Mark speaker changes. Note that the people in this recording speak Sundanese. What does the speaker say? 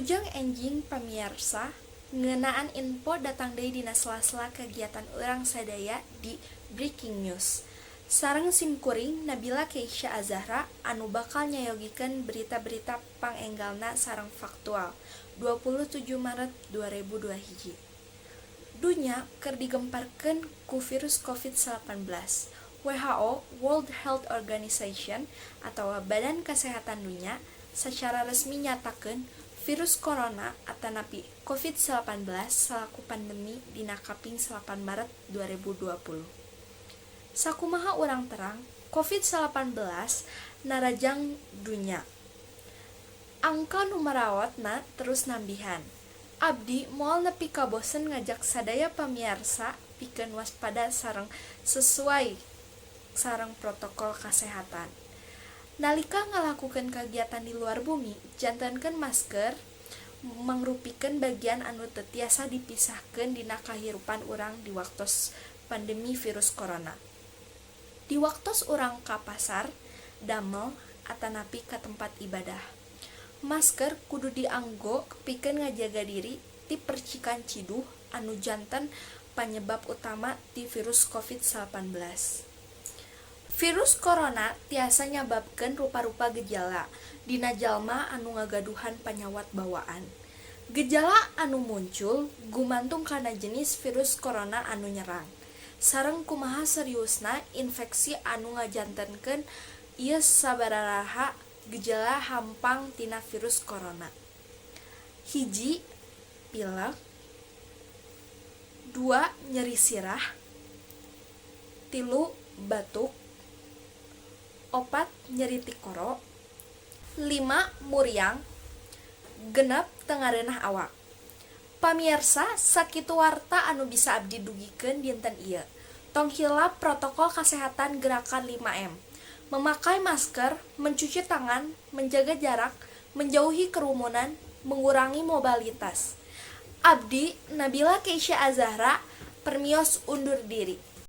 Speaker 1: Wilujeng enjing, pamiarsa. Ngeunaan info datang deui dina sela-sela kegiatan urang sadaya di Breaking News. Sareng simkuring, Nabila Keisha Azahra, anu bakal nyayogikeun berita-berita pangenggalna sareng faktual 27 Maret 2021. Dunya keur digemparkeun ku virus COVID-19. WHO, World Health Organization atawa Badan Kesehatan Dunya, secara resmi nyatakeun virus corona atanapi COVID-19 salaku pandemi dina kaping 9 Maret 2020. Sakumaha urang terang, COVID-19 narajang dunya. Angka nu maraotna terus nambihan. Abdi moal nepi ka bosen ngajak sadaya pamiarsa pikeun waspada sareng sesuai sareng protokol kasehatan. Nalika ngalakukeun kagiatan di luar bumi, jantenkeun masker mangrupikeun bagian anu teu tiasa dipisahkeun dina kahirupan urang di waktos pandemi virus corona. Di waktos urang ka pasar, damel, atanapi ka tempat ibadah. Masker kudu dianggo pikeun ngajaga diri ti percikan ciduh anu janten panyebab utama ti virus COVID-19. Virus corona tiasa nyababkeun rupa-rupa gejala dina jalma anu ngagaduhan panyawat bawaan. Gejala anu muncul gumantung kana jenis virus corona anu nyerang sareng kumaha seriusna infeksi anu ngajantenkeun. Ieu sababaraha gejala hampang tina virus corona: 1, pilek. 2, nyeri sirah. 3, batuk. 4, nyeri tikoro. 5, muriang. 6, teu ngareunah awak. Pamiarsa, sakitu warta anu bisa abdi dugikeun dinten ieu. Tong hilap protokol kesehatan gerakan 5M: memakai masker, mencuci tangan, menjaga jarak, menjauhi kerumunan, mengurangi mobilitas. Abdi, Nabila Keisha Azahra, permios undur diri.